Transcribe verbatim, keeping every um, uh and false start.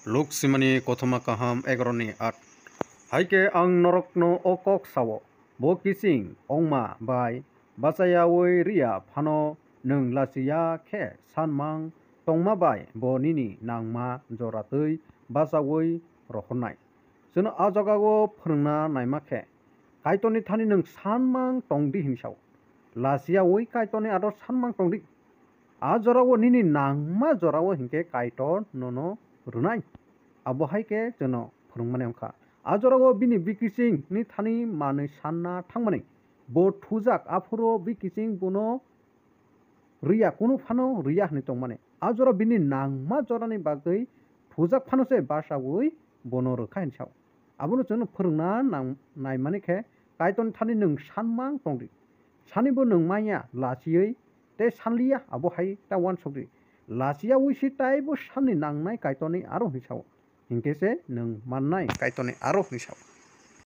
Luk simani kothoma kaham egaroni at. Hai khe ang norokno o kok sao, bo kiching ongma bai bachayaui riya phano nwng lachiya khe sanmang tongma bai bo nini nangma jora twi bachaui rohornai. Chwng a jagao phwrwngna naima khe, Kaitorni thani nwng sanmang tongdi hwn sao. Lachiyaui Kaitorni aro sanmang tongdi. A jorao nini nangma jorao hinkhe Kaitor nono rwnai. Abo hai khe chwngno phwrwngmani wngkha. A jorao bini bikiching ni thani manwi sanna thangmani. Bo thujak, aphuru bikiching bono riya, kunu phano riya hwnwi tongmani. A jora bini nangma jorani bagwi thujak phano se bachaui bono rwkha hwn sao. Abono chwngno phwrwngna nang-, naimani khe Kaitorni thani nwng sanmang tongdi. Sanibo nwng manya lachiui tei sanliya, abo hai ta uansukdi. Lachiyaui se taibo sanni nangnai Kaitorni aro hwnwi sao. Hinkhe se nwng mannai Kaitorni aro hwnwi sao.